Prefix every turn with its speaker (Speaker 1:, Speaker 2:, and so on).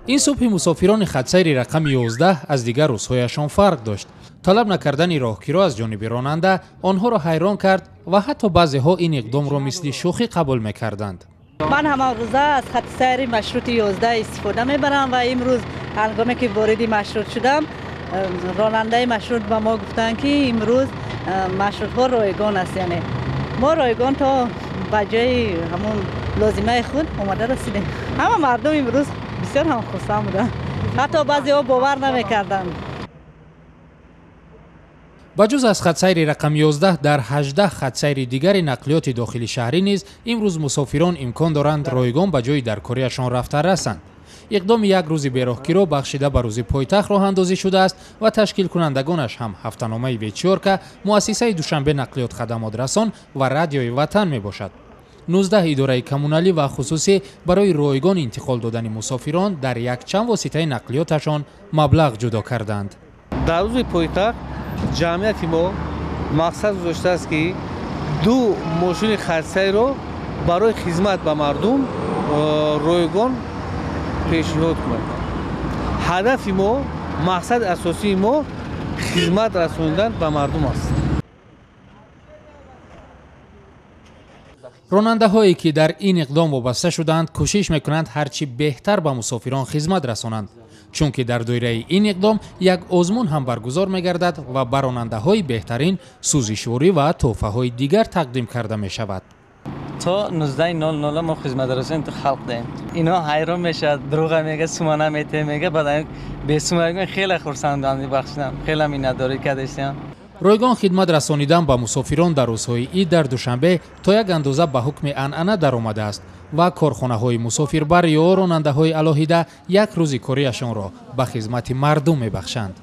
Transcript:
Speaker 1: Ин субҳи мусофирони хатсайри рақами 11 аз дигар рӯзҳояшон фарқ дошт. Талаб накардани роҳкиро аз ҷониби ронанда онҳоро ҳайрон кард ва ҳатто баъзеҳо ин иқдомро мисли шӯхӣ қабул мекарданд.
Speaker 2: Ман ҳама рӯза аз хатсайри маршрути 11 истифода мебарам ва имрӯз ҳангоме ки вориди маршрут шудам, ронандаи маршрут ба мо гуфтанд, ки имрӯз маршрутҳо ройгон аст, яъне мо ройгон то ба ҷои ҳамон лозимаи худ омада расидем. Ҳама мардум имрӯз бисёр ҳам хурсанд буданд, ҳатто баъзеҳо бовар намекарданд.
Speaker 1: Ба ҷуз аз хатсайри рақами 11 дар 18 хатсайри дигари нақлиёти дохили шаҳрӣ низ имрӯз мусофирон имкон доранд ройгон ба ҷои даркориашон рафта расанд. Иқдоми як рӯзи бероҳкиро бахшида ба рӯзи пойтахт роҳандозӣ шудааст ва ташкилкунандагонаш ҳам ҳафтаномаи Вечёрка, муассисаи Душанбе нақлиёт хадамотрасон ва радиои Ватан мебошад. 19 идораи коммуналӣ ва хусусӣ барои ройгон интиқол додани мусофирон дар якчанд воситаи нақлиёташон маблағ ҷудо карданд.
Speaker 3: Дар рӯзи пойтахт ҷамъияти мо мақсад гузоштааст, ки ду мошини хатсайрро барои хизмат ба мардум ройгон пешниҳод кунад. Ҳадафи мо, мақсади асосии мо хизмат расонидан ба мардум аст.
Speaker 1: Ронандаҳое ки дар ин иқдом вобаста шудаанд, кӯшиш мекунанд ҳарчи беҳтар ба мусофирон хизмат расонанд, чунки дар доираи ин иқдом як озмун ҳам баргузор мегардад ва ба ронандаҳои беҳтарин сӯзишворӣ ва тӯҳфаҳои дигар тақдим карда мешавад.
Speaker 4: То 19:00 мо хизматрасонӣ то халқ даем. Ино ҳайрон мешавад, дурӯға мега, сума намете мега, баъд бесума мегӯянд, хеле хурсандам, бахшидам, хеле миннатдорӣ кардастам.
Speaker 1: Ройгон хидмат расонидан ба мусофирон дар рӯзҳои ид дар Душанбе то як андоза ба ҳукми анъана даромадааст ва корхонаҳои мусофирбар ё ронандаҳои алоҳида як рӯзи кориашонро ба хизмати мардум мебахшанд.